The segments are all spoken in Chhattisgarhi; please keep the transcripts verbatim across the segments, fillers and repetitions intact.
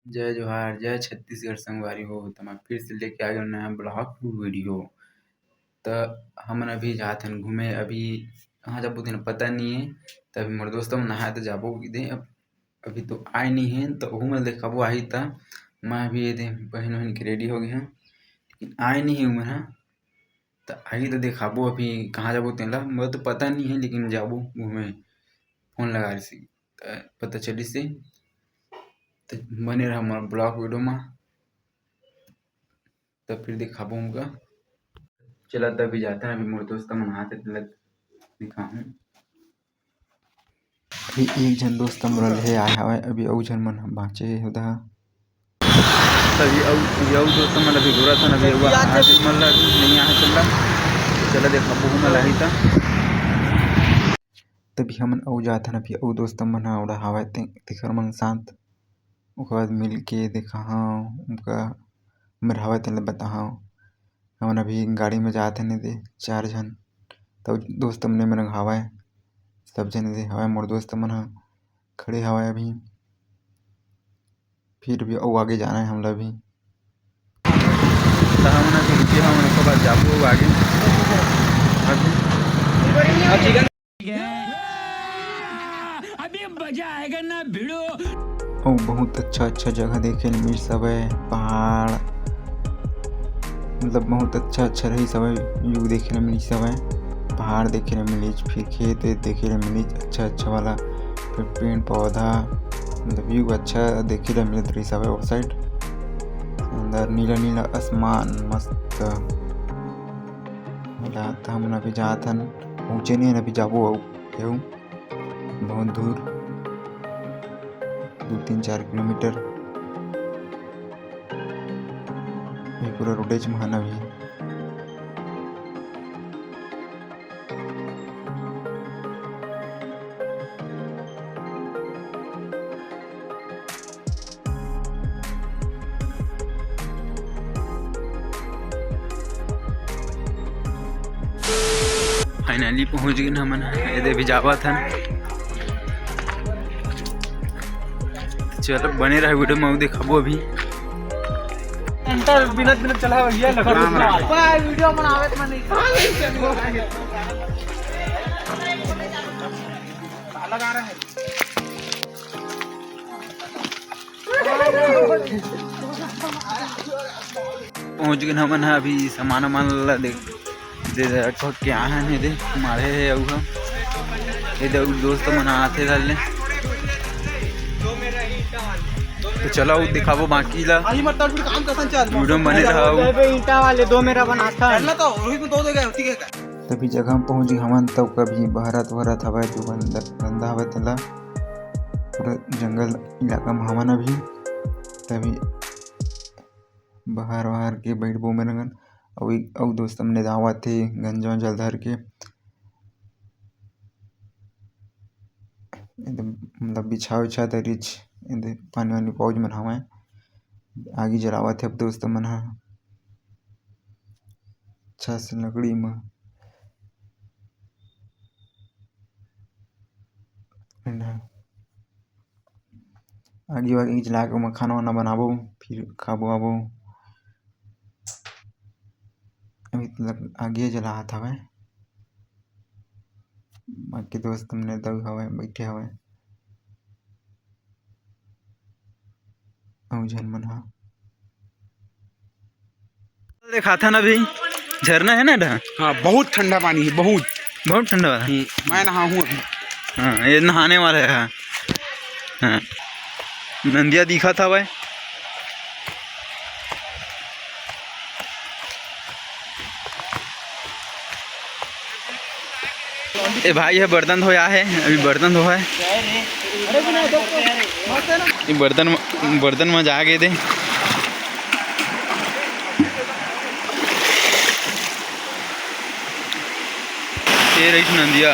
जय जोहार, जय छत्तीसगढ़ संगवारी हो। त मैं फिर से लेके आ गेंव नया vlog video। त हमन अभी जात हन घूमे, अभी कहाँ जाबो तेन पता नहीं है। त अभी मोर दोस्त मन आए त जाबो दे, अब अभी तो आए नहीं है, त ओहू मन देखाबो आही त। मैं अभी ये दे बहिन वहिन के ready हो गए हूँ, लेकिन आए नहीं है उमन ह। त आही त देखाबो अभी कहाँ जाबो तेन ला, मोला तो पता नहीं है, लेकिन जाबो घूमे। फोन लगा रही त पता चली से। त बने रहा मोर vlog video मा, त फिर देखाबो हमका। चला त अभी जात हन, अभी मोर दोस्त मन आत हे, तेला दिखाहूँ। अभी एक झन दोस्त मोला लेहे आए हवय, अभी अउ झन मन बाँचे हे ओदा। अभी अउ, अभी अउ दोस्त मन अभी घूरत हन, अभी अउ आत हे, मन ला अभी नहीं आए चला। चला देखाबो हमन ला आही त। तभी हमन अउ जात हन, अभी अउ दोस्त मन ह ओड़ा हवय, ते-, तेखर मन साथ। ओकर बाद मिल के देखाहूँ, उनका मेर हवय तेला बताहूँ। हमन अभी गाड़ी में जात हन, एदे चार झन, त दोस्त मन मेर हवय, सब झन एदे हवय, मोर दोस्त मन ह खड़े हवय अभी। फिर भी अउ आगे जाना है हमला भी। त हमन अभी रुके हवन, ओकर बाद जाबो आगे। अभी अभी मजा आएगा ना भिड़ो। अउ बहुत अच्छा अच्छा जगह देखे ल मिलिस हवय, पहाड़, मतलब बहुत अच्छा अच्छा रहिस हवय, view देखे ल मिलिस हवय, पहाड़ देखे ल मिलिस, फिर खेत वेत देखे ल मिलिस अच्छा अच्छा वाला, फिर पेड़ पौधा, मतलब view अच्छा देखे ल मिलत रहिस हवय ओ side। अंदर नीला नीला आसमान मस्त। मिला त हमन अभी जात हन, पहुँचे नहीं हन, अभी जाबो अउ, अउ बहुत दूर, दो तीन चार किलोमीटर। ये पूरा रोडेज म हन अभी। Finally पहुंच गेन हमन, एदे भी जावत हन। चलो बने रहा video में, अउ दिखाबो अभी। घंटा बिनत बिनत चला भैया, लगा। वीडियो बनावे त मन नहीं। लगा रहा है। पहुंच गेन हमन ह अभी सामान वामान ला देख दे दे रखो क्या है नहीं दे मारे है अउ हम ये दे दोस्त मन आथे घर ले। तो चलो दिखाबो बाकी ला। अभी मतलब फिर काम कसन चल? वीडियो में बने रहो। ईंटा वाले दो मेरा बनाता है। ना तो वही में दो दे गए होती है। तभी जगह में पहुंच गए हमन, तब कभी बहरत बहरत हवय जो गंदा गंदा हवय तेला। पूरा जंगल इलाका में हमन अभी, तभी बाहर वाहर के बैठबो मेर अंगन। अउ एक अउ दोस्त हमने दावत हे गंजा उंजा धर के। एकदम मतलब बिछाव उछाव दरिच, एकदम पानी वानी पाउच मन हवय। आगी जलावत हे अब दोस्त मन ह अच्छा से लकड़ी म। आगी वागी जला के ओमा खाना वाना बनाबो, फिर खाबो आबो। अभी तक आगी जलात हवय, बाकी दोस्त मन दऊ हवय, बैठे हवय। अउ झन मन ह देखाथन अभी झरना है ना डहा? हाँ, बहुत ठंडा पानी है, बहुत। बहुत ठंडा वाला। हम्म, मैं नहाहूँ अभी। हाँ, ये नहाने वाला है। हाँ, नंदिया दिखत हवय। ए भाई, ये बर्तन धोया है, अभी बर्तन धोया है। ये बर्तन, बर्तन में जा गए थे। ये रही नंदिया।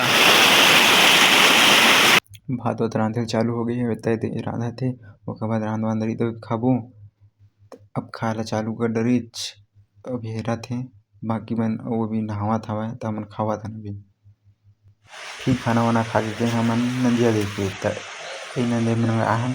भात वात रांधे चालू हो गई है, तय रांधा थे, ओकर बाद रांध वांध रही तो खाबो। अब खाए ला चालू कर डरिच, अब हेरत हे, बाकी मन अउ अभी नहावत हवय, त हमन खावत हन अभी। फिर खाना वाना खा के हमन नंदिया देखे, त ए नंदिया मन आहन,